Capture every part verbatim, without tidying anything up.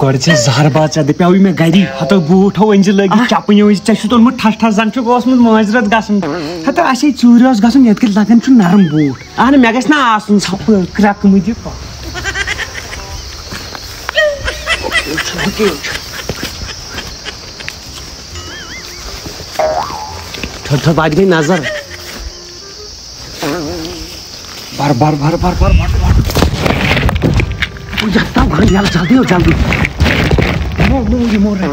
گۄڈٕ چھِ زہر باد، ژےٚ دَپیٛاوُے مےٚ گَری، ہَتو بوٗٹھ ہو أنۍ زِ لٲگِتھ، چَپٕنۍ أنۍ زِ، ژےٚ چھُتھ اوٚنمُت ٹھَس ٹھَس، زَن چھُکھ اوسمُت مٲنٛزِ رٲژ گژھُن۔ ہَتو اَسے ژوٗرِ اوس گژھُن، یَتھ کَتہِ لَگان چھُ نَرَم بوٗٹھ۔ اَہَن، مےٚ گژھِ نہ آسُن سۄ پٲ-، کرٛٮ۪کہٕ مٕتۍ یہِ پَتھ۔ تھوٚد تھوٚد، اَتہِ گٔے نظر۔ بر، بر، بر، بر، بر، بر، بر۔ او، یتھ تام گٔے، یلہٕ جلدی، او، جلدی۔ یِمو، یِمو، یِمو رٹہِ۔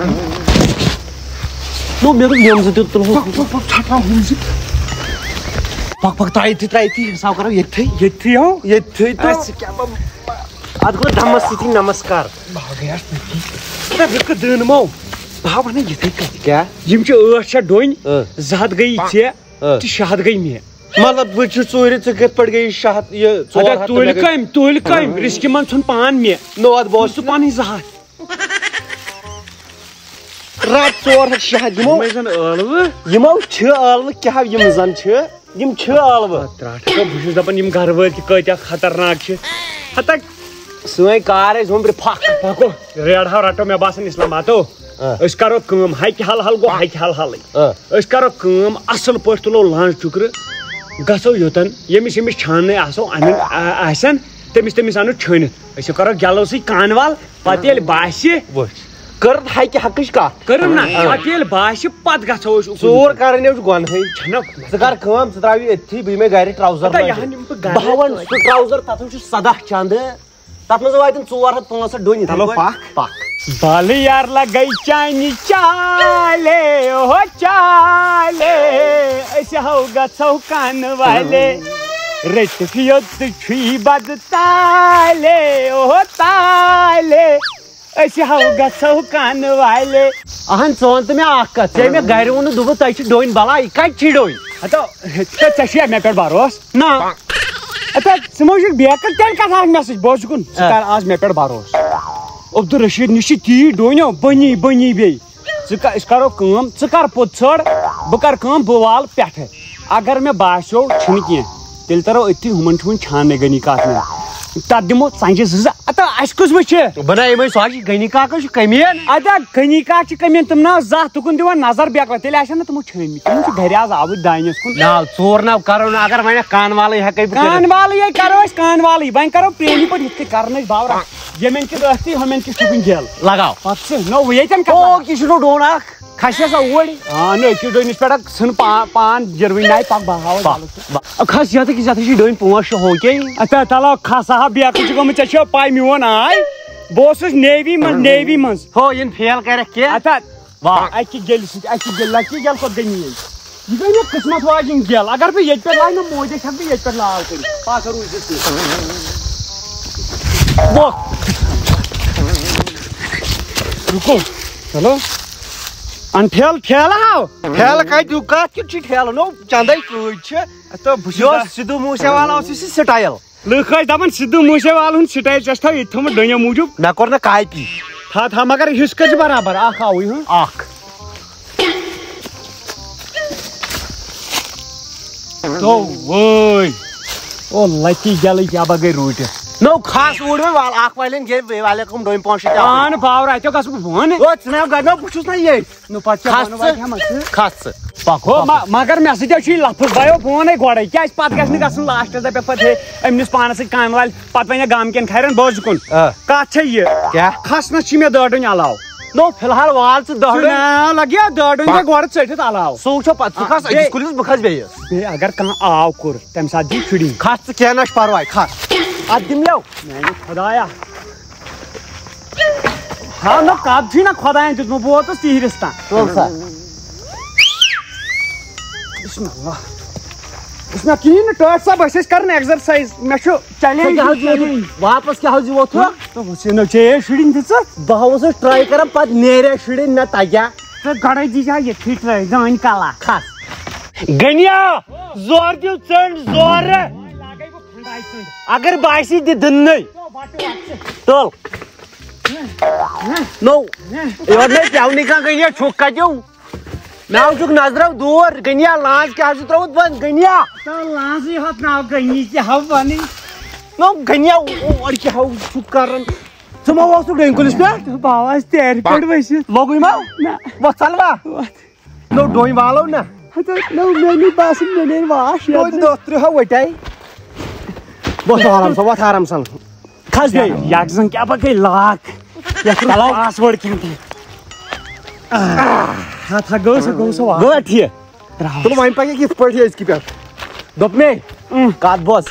نو، مےٚ دوٚپ، یِم زٕ تہِ تُلہوکھ۔ پک، پک، پک، ژھٹراو ہُم زٕ۔ پک، پک، ترٛاو ییٚتھی، ترٛاو ییٚتھی، حساب کرو ییٚتھی۔ ییٚتھی ہو؟ ییٚتھی تہٕ۔ اَسہِ کیٛاہ بہ-، اتھ گوٚو دمس سۭتی نمسکار۔ بہٕ ہا گٔیس تٔتی۔ نہ، بہٕ کتھ دٲنمو؟ بہٕ ہا ونہٕ یِتھے کٔنۍ۔ کیٛاہ؟ یِم چھِ ٲٹھ شیٚتھ ڈوٗنۍ، اۭں۔ زٕ ہتھ گٔیی ژےٚ، اۭں۔ تہٕ شےٚ ہتھ گٔے مےٚ۔ مطلب، بہٕ چھُس ژوٗرِ، ژٕ کِتھ پٲٹھۍ گٔیی شےٚ ہتھ، یہِ ژور ہتھ اَدٕ تہٕ تُلۍ مےٚ گٔے کٔمۍ، تُلۍ کٔمۍ؟ رِسکہِ منٛز ژھُن پان مےٚ۔ نو، اَدٕ بہٕ اوسُس ژٕ پَنٕنۍ زٕ ہتھ۔ رَٹ ژور ہتھ شےٚ ہتھ دِمو۔ یِمَے زَن ٲلوٕ۔ یِمو چھِ ٲلوٕ، کیٛاہ یِم زَن چھِ، یِم چھِ ٲلوٕ۔ آ، ترٛٹھ۔ بہٕ چھُس دَپان، یِم گَرٕ وٲلۍ تہِ کۭتیٛاہ خطرناک چھِ۔ ہَتہ۔ سٲنۍ کار ٲسۍ وُمبرِ پھَکھ۔ پَکو، ریڈ ہاو رَٹو، مےٚ باسان، اِسلام باتو۔ آ۔ أسۍ کَرو کٲم، ہَکہِ حل حل گوٚو، ہَکہِ حل حلٕے۔ آ۔ أسۍ کَرو کٲم، اَصٕل پٲٹھۍ تُلو لانٛز ٹُکرٕ، گژھو یوٚتَن، ییٚمِس ییٚمِس چھاننٕے آسو، اَنٕنۍ آ-، آسن، تٔمِس تٔمِس اَنو چھٲنِتھ۔ أسۍ کَرو گٮ۪لو سۭتۍ کانوال، پَتہٕ ییٚلہِ باسہِ۔ وٕچھ، کٔرٕن ہَکہِ حقٕچ کَتھ۔ کٔرٕن نہ، آ۔ پَتہٕ ییٚلہِ باسہِ، پَتہٕ گژھو أسۍ اُکُن۔ ژوٗر کَرٕنۍ چھُ گۄنہٕے۔ چھَنہ۔ ژٕ کَر کٲم، ژٕ ترٛاو یہِ أتھی، بہٕ یِمَے گَرِ ٹرٛاوزَر ہَتہ، لٲگِتھ۔ یہِ ہَن یِم بہٕ گَرِ بہٕ ہاوَن ترٛٲوِتھ۔ سُہ ٹرٛاوزَر، تَتھ منٛز چھُ سَداہ چَندٕ۔ تَتھ منٛز واتن ژور ہتھ پانٛژھ ہتھ ڈوٗنۍ، یِتھَے چلو پٲٹھۍ۔ پَکھ۔ پَکھ۔ بالہٕ یار لگے چانہِ چالے، ہو چالے، أسۍ ہاو گژھو کَنہٕ والے۔ رٔٹِتھ یوٚت چھُے بدٕ تالے، ہو تالے، أسۍ ہاو گژھو کَنہٕ والے۔ اہن، ژٕ وَن تہٕ مےٚ اَکھ کَتھ، ژےٚ مےٚ گَرِ ووٚنُتھ، دوٚپُتھ، تۄہہِ چھِ ڈوٗنۍ بَلاے، یہِ کَتہِ چھی ڈوٗنۍ؟ ہتو، ژےٚ چھُیا مےٚ پٮ۪ٹھ بروسہٕ؟ نہ۔ اَدٕ ژٕ مہ چھُکھ بیکٕل، تیٚلہِ کَتھ آسہِ مےٚ سۭتۍ؟ بوز گُن، ژٕ آ۔ کَر آز مےٚ پٮ۪ٹھ بروسہٕ۔ عبدالرشیٖد نِش چھِ تی ڈوٗنیو بٔنی بٔنی بیٚیہِ۔ ژٕ کَ-، أسۍ کَرو کٲم، ژٕ کَر پوٚت ژھٲڑ، بہٕ کَرٕ کٲم، بہٕ والہٕ پٮ۪ٹھٕ۔ اگر مےٚ باسیو چھُنہٕ کینٛہہ، تیٚلہِ تَرو أتھی، ہُمَن چھُ وۄنۍ چھاننَے غنی کاک میون۔ تَتھ دِمو ژَنجہِ زٕ زٕ۔ اَدٕ اَسہِ کُس وٕچھِ؟ بہٕ نہ یِمَے سۄجہِ، غنی کاکَس چھُ کٔمیٖن۔ اَدٕ غنی کاک چھِ کٔمیٖن، تِم نہ زانٛہہ تُکُن دِوان نظر بیکلا، تیٚلہِ آسن نہٕ تِمو چھٲنۍ مٕتۍ۔ تِمن چھُ گرِ آز آبٕتۍ دانٮ۪س کُن۔ ناو ژور ناو کرو نہٕ، اگر وۄنۍ کانہٕ والٕے ہٮ۪کے بہٕ کٔرِتھ۔ کانہٕ والٕے ہے کرو أسۍ، کانہٕ والٕے۔ وۄنۍ کرو پرٛٲنی پٲٹھۍ یِتھ کٔنۍ کرو نہٕ أسۍ باورہ۔ ییٚمٮ۪ن کہِ ٲسۍ تھی، ہُمٮ۪ن کہِ چھُکھ گٮ۪ل۔ لگاو۔ پتہٕ سُہ نو ییٚتٮ۪ن کتھ۔ او، یہِ چھُ نہٕ ڈوٗن اکھ۔ کھسہِ سا اوٗرۍ۔ آ، نہٕ أکِس ڈوٗنِس پٮ۪ٹھ ژھٕن پا-، پان جِروٕنۍ ناے پکھ، بہٕ ہاوو پکھ۔ جلہٕ ژٕ۔ کھس یتھ أکِس، یتھ چھِ ڈوٗنۍ پانٛژھ شےٚ ہو کے۔ اچھا، تلو کھس ہا، بیکھ ژٕ گوٚمُت، ژےٚ چھےٚ پاے میون آے۔ بہٕ اوسُس نیوی منٛز، نیوی منٛز۔ ہو، یِن فیل کرکھ کینٛہہ۔ اچھا، واہ۔ اَکہِ گیٚلہِ سۭتۍ، اَکہِ گیٚلہِ، لَکہِ گیٚلہِ کھۄتہٕ گٔے میٛٲنۍ۔ یہِ گٔے مےٚ قٕسمت واجِنۍ گیٚل۔ اگر بہٕ ییٚتہِ پٮ۪ٹھ لاگہٕ نہ موجہِ، ہٮ۪کہٕ بہٕ ییٚتہِ پٮ۪ٹھ لاو کٔرِتھ۔ پَکھ روٗزِتھ ژٕ۔ وۄتھ۔ رُکو۔ چلو۔ اَن ٹھیلہٕ، ٹھیلہٕ ہاو۔ ٹھیلہٕ کَتہِ؟ یہِ کَتھ کیُتھ چھُ ٹھیلہٕ؟ نو، چَندَے کۭتۍ چھِ۔ اَتھ تو بہٕ چھُس یہِ اوس دَ- سِدھوٗ موسے والا اوس یہِ سِٹایِل۔ لُکھ ٲسۍ دَپان، سِدھوٗ موسے والہٕ ہُنٛد سِٹایِل، ژےٚ چھُتھا ییٚتہِ تھوٚمُت ڈوٗنیو موٗجوٗب؟ مےٚ کوٚر نہٕ کاپی۔ تھا، تھا، مگر حِصہٕ کٔرۍ زِ برابر، اَکھ آوُے، ہُہ؟ اَکھ۔ تو وٲے۔ او لَکی گٮ۪لٕے کیٛاہ بہ گٔے روٗٹِتھ۔ نو کھس اوٗرۍ وۄنۍ وال-، اَکھ والٮ۪ن گے وعلیکُم ڈوٗنۍ پانٛژھ شےٚ تہِ آو۔ اَہَن باورہ، اَتہِ گژھٕ بہٕ بۄن۔ او ژٕ نہ گژھ، نو بہٕ چھُس نہ ییٚتھۍ۔ نو پتہٕ کیٛاہ کھس وَنو ژٕ، وۄنۍ ہٮ۪مہٕ ژٕ؟ کھس ژٕ۔ پکھ، ہو، پکھ۔ م-، مگر مےٚ سۭتۍ حظ چھُ یہِ لفظ، بہٕ آیو فونَے گۄڈَے، کیٛازِ پَتہٕ گژھِ نہٕ گژھُن لاسٹَس دَپٮ۪کھ پَتہٕ، ہے، أمۍ نِس پانَس سۭتۍ کانہٕ والہِ، پَتہٕ وَنہِ گامہٕ کٮ۪ن کھَرٮ۪ن، بوز کُن۔ آ۔ کَتھ چھےٚ یہِ؟ کیٛاہ؟ کھَسنَس چھِ مےٚ دَہ ڈوٗنۍ علاوٕ۔ نو، فی الحال وال ژٕ دَہ ژٕ ڈوٗنۍ۔ نہ، لَگہِ یا دَہ ڈوٗنۍ گٔے گۄڈٕ ژٔٹِتھ علاوٕ۔ سُہ وٕچھو پَتہٕ، ژٕ آ، کھَس بیٚیہِ أکِس کُلِس، بہٕ کھَسہٕ بیٚیِس۔ بیٚیہِ اگر کانٛہہ آو کوٚر، تَمہِ ساتہٕ دی فِٹِنٛگ۔ کھَس ژٕ، کینٛہہ نہ چھُ پَرواے، کھَس۔ اَتھ دِمہٕ یو۔ میٛانہِ خۄدایا۔ ہا، نہ، قد چھُے نہ خۄدایَن دیُتمُت، بہٕ ووتُس تِہرِس تام۔ تُل سا۔ بسم اللہ۔ بسم اللہ، کِہیٖنۍ نہٕ، ٹٲٹھ صٲب، أسۍ ٲسۍ کران exercise، مےٚ چھُ challenge ژےٚ کیٛاہ حظ دیُت؟ Challenge۔ واپس کیٛاہ حظ یہِ ووٚتھ؟ تہٕ وٕچھ نہ، ژےٚ ہے شُرٮ۪ن دِژٕتھ۔ بہٕ ہا اوسُس try کران، پتہٕ نیرِ شُرٮ۪ن، مےٚ تگیٛا؟ تہٕ گۄڈَے دی زِ ہا ییٚتھی try، زٲنۍ کلا۔ کھس۔ غنیا، زورٕ دِو ژٔنٛڈ، زورٕ۔ اگر باسی دِ دٕننٕے۔ تُل۔ نو۔ یورٕ نَے پٮ۪ونٕے کانٛہہ، غنیا چھُکھ کَتیو؟ مےٚ ہاو چھُکھ نظرو دوٗر، غنیا لانٛز کیٛاہ حظ چھُ ترٛوومُت بنٛد، غنیا؟ تو لانٛزٕے ہوت ناو غنی تہِ ہاو بنٕے۔ نو غنیا، اورٕ کیٛاہ ہاو چھُکھ کران؟ تِمو اوسُکھ ڈوٗنۍ کُلِس پٮ۪ٹھ۔ بہٕ آس تیرِ پٮ۪ٹھ ؤسِتھ۔ لوٚگُے ما؟ نہ۔ وۄتھ ژَل وا؟ وۄتھ۔ نو ڈوٗنۍ والو نہ۔ ہتو، نو مےٚ نیوٗ باسان مےٚ نیرِ واش یَتھ۔ توتہِ دہ ترٕٛہ ہا وَٹے۔ وۄتھ آرام سان، وۄتھ آرام سان۔ کھس بیٚیہِ۔ یَکھ زَن کیٛاہ پَکے لاکھ۔ یَتھ چھُنہٕ پاس وٲڈ کینٛہہ تہِ۔ ہتھ ہا گوٚو، سُہ گوٚو سُہ واش۔ گوٚو ٹھیٖک۔ راو۔ تُل وۄنۍ پَکہِ یِتھ پٲٹھۍ أزکہِ پٮ۪ٹھ۔ دوٚپ مے، اۭں۔ کَتھ بوز۔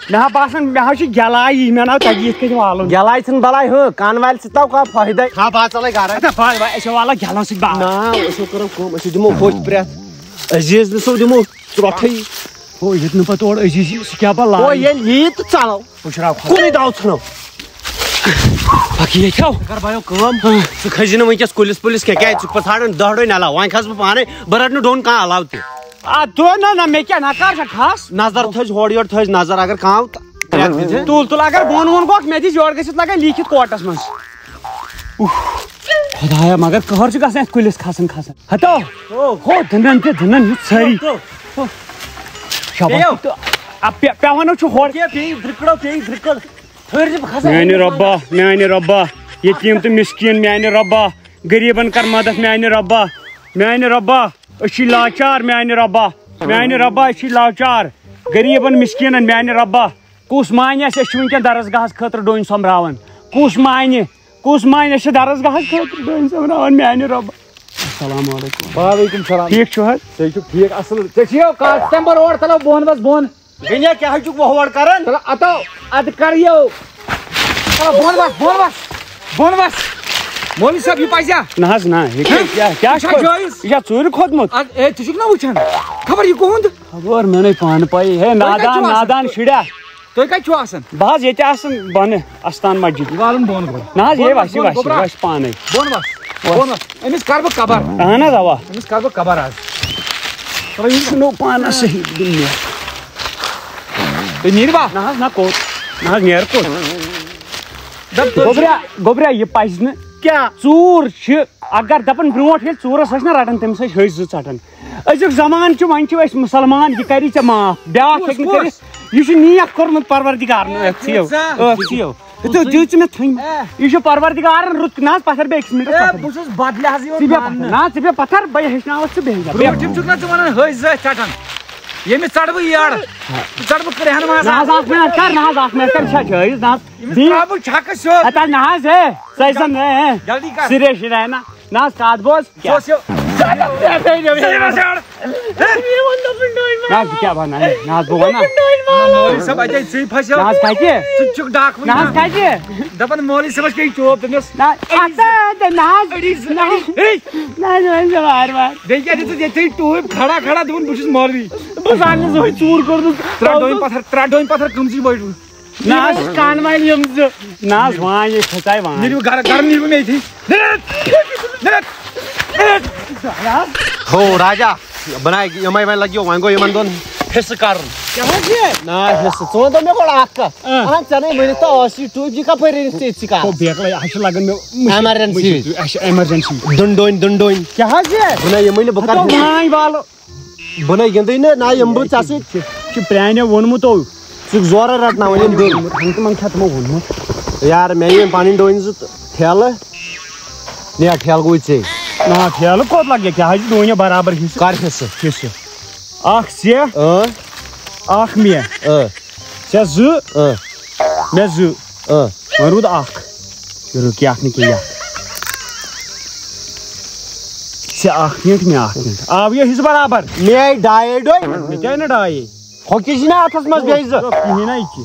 مےٚ ہا باسان، مےٚ ہا چھُ گٮ۪لایی، مےٚ نہ تَگہِ یِتھ کٔنۍ والُن۔ گٮ۪لایہِ ژھٕن بَلاے ہُہ، کَن والہِ سۭتۍ تَو کانٛہہ فٲیدَے۔ ہا، بہٕ ہا ژَلَے گَرَے۔ اَدٕ بہٕ ہا، بہٕ ہا، أسۍ ہا والو گٮ۪لَن سۭتۍ بَلاے۔ نہ، أسۍ ہو کَرو کٲم، أسۍ ہو دِمو ہوٚتھۍ پرٛٮ۪تھ عزیز نہٕ سو دِمو ژرٛۄٹھٕے۔ ہو، ییٚتہِ نہٕ پَتہٕ اورٕ عزیز یی، سُہ کیٛاہ بَلاے؟ ہو، ییٚلہِ یی تہٕ ژَلو۔ ہُشراو کھۄتہٕ۔ کُنُے دَو ژھٕنو۔ پَکھ ییٚتہِ ہو۔ ژٕ کَر بَیو کٲم۔ ہاں۔ ژٕ کھٔسۍ زِ نہٕ وٕنکیٚس کُلِس پُلِس کینٛہہ، کیٛازِ ژٕ چھُکھ پَتہٕ ژھانٛڈان دَہ ڈوٗنۍ علاوٕ، وۄنۍ کھَسہٕ بہٕ پانَے، بہٕ رَٹہٕ نہٕ ڈوٗنۍ کانٛہہ علاوٕ تہِ۔ آ، تو نہ، نہ، مےٚ کیٛاہ، نہ کر ژٕ کھَس۔ نظر تھٲوزِ ہورٕ یورٕ، تھٲوزِ نظر، اگر کانٛہہ آو تہٕ ترٛٮ۪کھ دِژ۔ تُل، تُل، اگر بۄن وۄن گوٚکھ، مےٚ دِژ یورٕ گٔژھِتھ لگے لیٖکھِتھ کوٹس منٛز۔ اُف، خۄدایا، مگر قہر چھُ گژھان یَتھ کُلِس کھسان کھسان۔ ہتو، او۔ ہو، دٕنن تہِ دٕنن، یہِ ژھٔری۔ تو۔ ہو۔ شاباش۔ بیٚیو۔ تہٕ اَ، پے-، پٮ۪وان چھُ ہورٕ۔ کیٛاہ بیٚیہِ درٛکڑو، بیٚیہِ درٛکڑ۔ ٹھٔہر زِ بہٕ کھسہٕ۔ میانہِ رۄبا، میانہِ رۄبا، یتیٖم تہٕ مسکیٖن میانہِ رۄبا، غریٖبن کر مدد میانہِ رۄبا، میانہِ رۄبا۔ أسۍ چھِ لاچار میانہِ رۄبا، میانہِ رۄبا، أسۍ چھِ لاچار، غریٖبن مسکیٖنن میانہِ رۄبا۔ کُس مانہِ اَسہِ؟ أسۍ چھِ وٕنکیٚن درسگاہس خٲطرٕ ڈوٗنۍ سۄمبراوان۔ کُس مانہِ؟ کُس مانہِ؟ أسۍ چھِ درسگاہس خٲطرٕ ڈوٗنۍ سۄمبراوان میانہِ رۄبا۔ السلام علیکم۔ وعلیکم السلام۔ ٹھیٖک چھِو حظ؟ تُہۍ چھِو ٹھیٖک، اَصٕل۔ ژےٚ چھِی یو کتھ تَمہِ پتہٕ اورٕ تَلو بۄن بس بۄن۔ دُنیا کیٛاہ حظ چھُکھ وۄہوڑ کران؟ تَلہٕ اَتو، اَدٕ کر یو۔ تَلہٕ بۄن وَس، بۄن وَس، بۄن وَس۔ مولوی صٲب، یہِ پَزیا؟ نہ حظ، نہ، یہِ کیٛاہ، ہہ؟ کیٛاہ، کیٛاہ یہِ چھا چھُ؟ جٲیِز؟ یہِ چھا ژوٗرِ کھوٚتمُت؟ اَدٕ، اے، ژٕ چھُکھ نہ وٕچھان؟ خبر یہِ کُہُنٛد؟ خبر، مےٚ نَے پانہٕ پَیی۔ ہے، تُہۍ کَتہِ چھِو نادان، آسان؟ نادان شُریا۔ تُہۍ کَتہِ چھِو آسان؟ بہٕ حظ ییٚتہِ آسان بۄنہٕ اَستان مسجد۔ یہِ والُن بۄن گۄڈٕ۔ نہ حظ، یہِ بۄن وَس، وَس، یہِ بۄن وَس، یہِ گوٚبرا۔ وَس پانَے۔ بۄن وَس، بۄن وَس۔ أمِس کَرٕ بہٕ کبر۔ اَہَن حظ، اَوا۔ أمِس کَرٕ بہٕ کبر آز۔ چلو، یہِ چھُ نوٚو پانَس صحیح دُنیا۔ تُہۍ نیٖروا؟ نہ حظ، نہ کوٚت؟ نہ حظ، نیرٕ کوٚت؟ دَپ تُہۍ گوٚبرا، گوٚبرا، یہِ پَزِ نہٕ۔ کیٛاہ؟ ژوٗر چھِ، اگر دَپان برونٛٹھ ییٚلہِ ژوٗرَس ٲسۍ نہ رَٹان، تٔمِس ٲسۍ ۂسۍ زٕ ژَٹان۔ أزیُک زمانہٕ چھُ، وۄنۍ چھِ أسۍ مُسلمان، یہِ کَری ژےٚ معاف، بیٛاکھ کُس، ہیٚکہِ نہٕ کُس؟ کٔرِتھ۔ یہِ چھُ نیک کوٚرمُت پروردگارن، أتھۍ یو، أتھۍ یو۔ تہٕ دِژ مےٚ تھٔنۍ۔ اے۔ یہِ چھُ پروردگارن رُت، نہ حظ پَتھر بیٚیہِ أکِس مِنٹَس اے، پَتھر۔ بہٕ چھُس بدلہِ حظ یِوان ژٕ بیٚہہ پَتھر، ماننہٕ۔ نہ، ژٕ بیٚہہ پَتھر، بہٕ ہیٚچھناوَتھ ژٕ بیٚہہ۔ برٛونٛٹھِم چھُکھ نہ ژٕ وَنان، ۂسۍ زٲتۍ ژَٹان۔ ییٚمِس ژَٹہٕ بہٕ یٔڑ، ژَٹہٕ بہٕ کرٛٮ۪ہن منٛز۔ نہ حظ، اَکھ مِنٹ کَر، نہ حظ، اَکھ مِنٹ کَر، یہِ چھا جٲیِز؟ نہ حظ، ییٚمِس بیٚیہِ۔ ترٛاوٕ بہٕ چھَکہٕ سیوٚد۔ ہتا نہ حظ، ہے، ژٕ ٲسۍ زَن، ہے، ہے۔ جلدی کَر۔ سِریش چھِ نہ، نہ حظ، کَتھ بوز۔ سُہ اوس یہِ۔ نہ حظ، بہٕ کیٛاہ وَنہٕ؟ نہ حظ، بہٕ وَنہٕ۔ نہ حظ، بہٕ وَنہٕ۔ نہ، مولوی صٲب، اَتے ژٕے پھسیو۔ نہ حظ، کَتہِ؟ ژٕ تہِ چھُکھ ڈاکھ نہ حظ، وٕنہِ۔ کَتہِ؟ دَپان مولوی صٲبَس کیٛاہ ٹوپ تٔمِس؟ نہ، اَتھ نہ حظ، نہ حظ، نہ حظ، وَنہِ ژٕ وارٕ وارٕ۔ بیٚیہِ کیٛاہ دِژٕتھ ییٚتہِ ٹوٗپۍ کھڑا کھڑا، دوٚپُن، "بہٕ چھُس مولوی۔" بہٕ زانہٕ نہٕ زٕہٕنۍ ژوٗر کوٚرمُت۔ ترٛٹھ ڈوٗنۍ پَتھر، ترٛٹھ ڈوٗنۍ پَتھر کٕم چھِ بٔڑۍ؟ نہ حظ، کَن والہِ یِم زٕ۔ نہ حظ، وان یے کھژاے وان۔ نیٖرِو گرٕ، گرٕ نیٖرِو مےٚ ییٚتھی۔ نیٖرِتھ، نیٖرِتھ، نیٖرِتھ۔ ہو راجا، بناے یِمے وۄنۍ لگیو، وۄنۍ گوٚو یِمن دۄن حصہٕ کرُن۔ کیٛاہ حظ یہِ؟ نہ حصہٕ، ژٕ وَن تہٕ مےٚ گۄڈٕ اکھ کَتھ۔ اۭں۔ اَہَن ژےٚ نے ؤنِتھ تہٕ ٲسی ٹوٗپۍ، یہِ کَپٲرۍ أنِتھ ژےٚ أتھۍ سٕے کَرُن؟ ہو بیکلے، اَسہِ چھِ لگان مےٚ مُشِتھ، emergency۔ مُشِتھ، اَسہِ چھِ emergency۔ ڈُنڈوٗنۍ، ڈُنڈوٗنۍ۔ کیٛاہ حظ یہِ؟ بہٕ نے یِمے نہٕ، بہٕ ہتو کَرٕ وانۍ والو۔ بہٕ نے گِنٛدٕے نہٕ، نہ یِمہٕ بہٕ ژےٚ سۭتۍ۔ چھِ، چھِ پرٛانیو ووٚنمُت او۔ ژٕ چھُکھ زورٕ رٹناوان یِم دٔنۍ۔ ہنٛگ تہٕ منٛگ چھا تِمو ووٚنمُت؟ یار، مےٚ یِم پنٕنۍ ڈوٗنۍ زٕ تہٕ ٹھیلہٕ۔ نیا ٹھیلہٕ گوٚو ژےٚ۔ نہ، ٹھیلہٕ کوٚت لگہِ؟ کیٛاہ حظ چھِ ڈوٗنۍ برابر حصہٕ؟ کر حصہٕ؟ حصہٕ۔ اکھ ژےٚ، اۭں۔ اکھ مےٚ۔ اۭں۔ ژےٚ زٕ، اۭں۔ مےٚ زٕ۔ اۭں۔ وۄنۍ روٗد اکھ۔ یہِ رُکہِ اکھ نہٕ کینٛہہ۔ ژےٚ اکھ مِنٹ، مےٚ اکھ مِنٹ۔ آو یہِ حصہٕ برابر؟ مےٚ آیہِ ڈاے ڈوٗنۍ۔ مےٚ تہِ آیہِ نہٕ ڈاے۔ ہۄکھِ چھِنہ اَتھَس منٛز بیٚیہِ زٕ۔ کِہیٖنۍ نہ یہِ کہِ۔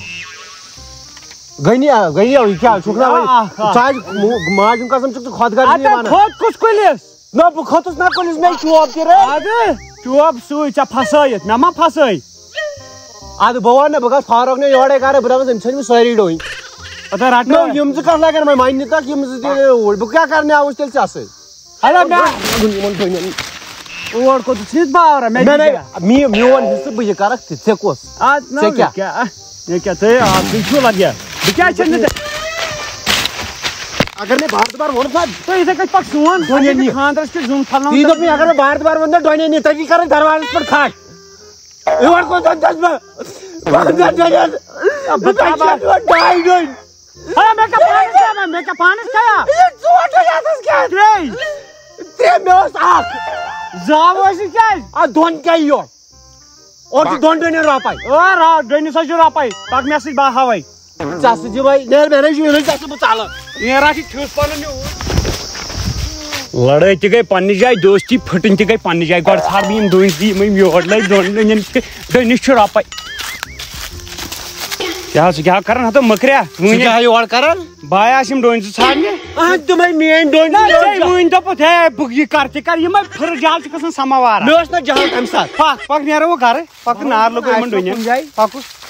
غنی آ، غنی آ، یہِ کیٛاہ چھُکھ نہ وۄنۍ؟ اکھ، اکھ۔ ژٕ حظ مو-، ماجہِ ہُنٛد قسم چھُکھ ژٕ خۄد غرضی اَتٮ۪ن وَنان۔ کھوٚت کُس کُلِس؟ نہ، بہٕ کھوٚتُس نہ کُلِس، مےٚ چوب تہِ رٔٹۍ۔ اَدٕ چوب سُے، ژےٚ پھسٲیِتھ، مےٚ ما پھسٲے؟ اَدٕ بہٕ وَنہٕ نہ، بہٕ گژھٕ فاروق نہِ یورَے کَرٕ، بہٕ دَپَس أمۍ ژھٕنۍ مےٚ سٲری ڈوٗنۍ۔ اَدٕ رَٹنو۔ نہ، یِم زٕ کَتھ لَگَن وۄنۍ، وۄنۍ نہِ تَکھ یِم زٕ تہِ اوٗرۍ، بہٕ کیٛاہ کَرنہِ آوُس تیٚلہِ ژےٚ سۭتۍ؟ اَدٕ مےٚ یِمَن ڈوٗنٮ۪ن۔ اور کوٚت ژھٕنِتھ باورا؟ مےٚ نہ، دِ نہ، کیٛاہ؟ می-، میون حصہٕ بہٕ یہِ کَرَکھ تہِ، ژےٚ کُس؟ اَدٕ نہ، ژےٚ مےٚ کیٛاہ؟ کیٛاہ؟ مےٚ کیٛاہ؟ تُہۍ آ، تُہۍ چھِو لَگیا؟ بہٕ کیٛازِ چھَس نہٕ ژےٚ؟ اگر مےٚ بار دُبار ووٚنُکھ نا۔ تُہۍ یِتھَے کٔنۍ پَکھ سون، ڈوٗنٮ۪ن نِیِو۔ خانٛدرَس کیُتھ زیُن پھَلناوُن۔ تی دوٚپ مےٚ، اگر مےٚ بار دُبار ووٚن نا ڈوٗنٮ۪ن نِیِو، تَتی کَرَکھ دَروازَس پٮ۪ٹھ کھَٹ۔ یور کوٚت چھَس بہٕ؟ بہٕ کَتہِ چھَس یور ڈاے ڈوٗنۍ؟ ہے، مےٚ کیٛاہ پانَس کیٛاہ، مےٚ کیٛاہ پانَس کیٛاہ؟ یہِ ژوٗنٛٹھ چھُ یَتَس کیٛاہ؟ ترٛے۔ ترٛےٚ، مےٚ اوس اَکھ۔ زٕ ہاوٕ ٲسِو کیٛازِ؟ اَتھ دۄن کیٛاہ یہِ یورٕ؟ اورٕ چھِ دۄن ڈوٗنٮ۪ن رۄپَے۔ آ، را-، ڈوٗنِس حظ چھِ رۄپَے۔ پَکھ مےٚ سۭتۍ، بہٕ ہاوَے۔ ژٕ ہسا دِ وۄنۍ، نیرٕ مےٚ رَچھ، یہِ رَچھ، ژٕ ہسا بہٕ ژَلہٕ۔ نیران چھِ ٹھیُس پَنُن یہِ۔ لڑٲے تہِ گٔے پننہِ جایہِ، دوستی پھٕٹٕنۍ تہِ گٔے پننہِ جایہِ۔ گۄڈٕ ژھار بہٕ یِم ڈوٗنۍ زٕ، یِم أمۍ یور لٲگۍ دۄن ڈوٗنٮ۪ن تہِ۔ ڈوٗنِس چھُ رۄپَے۔ کیٛاہ ژٕ کیٛاہ کران ہتو مٔکریا؟ ژٕ وٕنہِ کیٛاہ یورٕ کران؟ بہٕ آیاس یِم ڈوٗنۍ زٕ ژھانڈنہِ۔ اہن، تِمے میٲنۍ ڈوٗنۍ نہ، زٕ ژےٚ ٲسۍ۔ وٕنۍ دوٚپُتھ، ہے، بہٕ یہِ کر تہِ کر، یِمے پھٕرٕ جال چھِ کھسان سماوار۔ مےٚ اوس نہ جہل تمہِ ساتہٕ۔ پکھ، پکھ نیرو وۄنۍ گرٕ، پکھ نار لوٚگُن یِمن اَسہِ اوس ڈوٗنٮ۪ن۔ کُنہِ جایہِ۔ پکُس۔